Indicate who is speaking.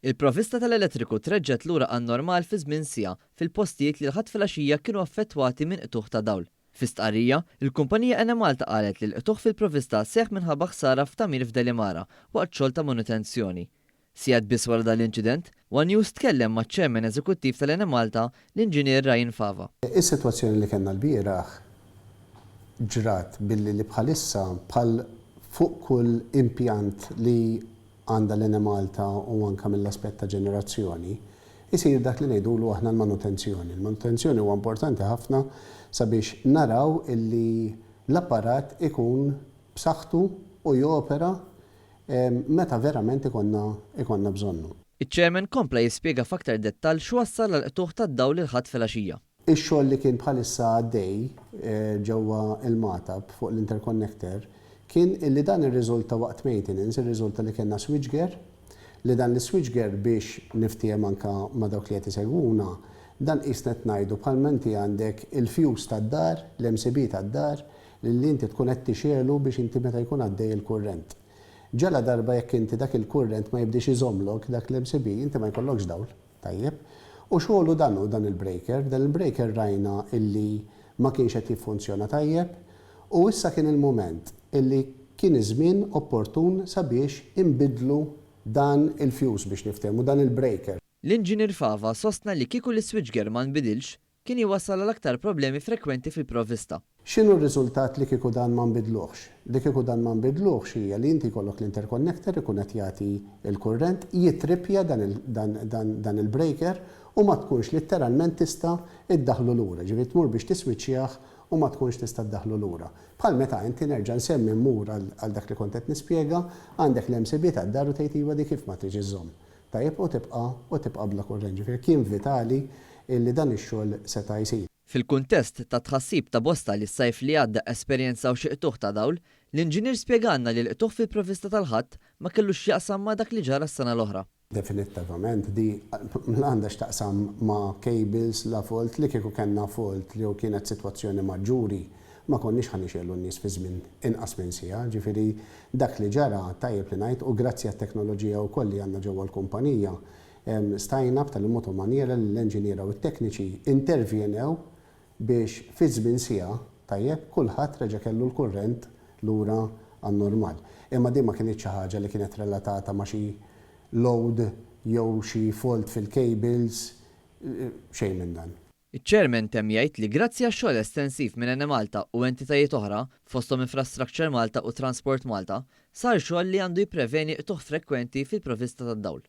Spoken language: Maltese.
Speaker 1: Il-provvista tal-elettriku treġġgħet lura għan-normal fi żmien siegħa fil-postijiet li l-Ħadd filgħaxija kienu affettwati minn qtugħ ta' dawl. Fi stqarrija, il-kumpanija Enemalta qalet li l-qtugħ fil-provvista seħħ minħabba ħsara f'tagħmir f'Delimara waqt xogħol ta' manutenzjoni. Sigħat biss wara dan l-inċident, one News tkellem maċ-Chairman Eżekuttiv tal-Enemalta, l-Inġinier Ryan Fava.
Speaker 2: Is-sitwazzjoni li kellna lbieraħ ġrat billi li bħalissa bħal fuq kull impjant li għandha l-Enemalta u anke mill-aspett ta' ġenerazzjoni, isir dak li ngħidulu aħna l-manutenzjoni. Il-manutenzjoni huwa importanti ħafna sabiex naraw illi l-apparat ikun b'saħħtu u jopera meta verament ikollna ikollna bżonnu.
Speaker 1: Iċ-Chairman kompla jispjega f'aktar dettall x'wassal għall-qtugħ tad-dawl il-Ħadd filgħaxija.
Speaker 2: Ix-xogħol li kien bħalissa għaddej ġewwa il-Magħtab fuq l-interconnector kien illi dan irriżulta waqt maintenance, irriżulta li kellna switchgear, li dan l-switchgear, biex niftiehem anka ma' dawk li qed isegwuna, dan qisna qed ngħidu bħalma inti għandek il-fuse tad-dar, l-MCB tad-dar, li inti tkun qed tixegħlu biex inti meta jkun għaddej il-kurrent. Ġala darba jekk inti dak il-kurrent ma jibdiex iżomlok dak l-MCB, inti ma jkollokx dawl. Tajjeb. U xogħlu dan hu dan il-breaker. Dan il-breaker rajna illi ma kienx qed jiffunzjona tajjeb u issa kien il-moment illi kien iż-żmien opportun sabiex inbidlu dan il-fuse, biex niftehmu, dan il-breaker.
Speaker 1: L-Inġinier Fava sostna li kieku l-switchgear ma nbidilx, kien jwassal għal aktar problemi frekwenti fil-provvista.
Speaker 2: X'inhu r-riżultat li kieku dan ma nbidluhx? Li kieku dan ma nbidluhx hija li inti jkollok l-interconnector ikun qed jagħti l-kurrent, jitrippja dan il-breaker u ma tkunx litteralment tista' iddaħlu lura, ġifieri tmur biex tiswiċċjah u ma tkunx tista' ddaħlu lura. Bħal meta inti, nerġa' nsemmi, mmur għal dak li kont qed nispjega, għandek l-MCB tad-dar u tgħid: "Iva, di kif ma tiġi żżomm?" Tajjeb, u tibqa' bla kurrent. Ġifieri kien vitali illi dan ix-xogħol seta' jsir.
Speaker 1: Fil-kuntest ta' tħassib ta' bosta li s-sajf li għadda esperjenzaw xi qtugħ ta' dawl, l-inġinier spjegalna li l-qtugħ fil-provvista tal-Ħadd ma kellux x'jaqsam ma' dak li ġara s-sena l-oħra.
Speaker 2: Definitivament, di la għandha x'taqsam ma' cables, la fault. Li kieku kellna fault li kienet sitwazzjoni maġġuri, ma konniex ħa nixegħlu n-nies fi żmien inqas minn siegħa. Ġifieri dak li ġara, tajjeb li ngħid, u grazzi għat-teknoloġija wkoll li għandna ġewwa l-kumpanija, stajna b'tali mod u maniera li l-enġiniera u t-tekniċi intervjenew biex fi żmien siegħa, tajjeb, kulħadd reġa' kellu l-kurrent lura għan-normal. Imma din ma kienet xi ħaġa li kienet relatata ma' xi load jew xi fault fil-cables, xejn minn dan.
Speaker 1: Iċ-chairman temm jgħid li grazzi għax xogħol estensiv minn Enemalta u entitajiet oħra, fosthom Infrastructure Malta u Transport Malta, sar xogħol li għandu jippreveni qtugħ frekwenti fil-provvista tad-dawl.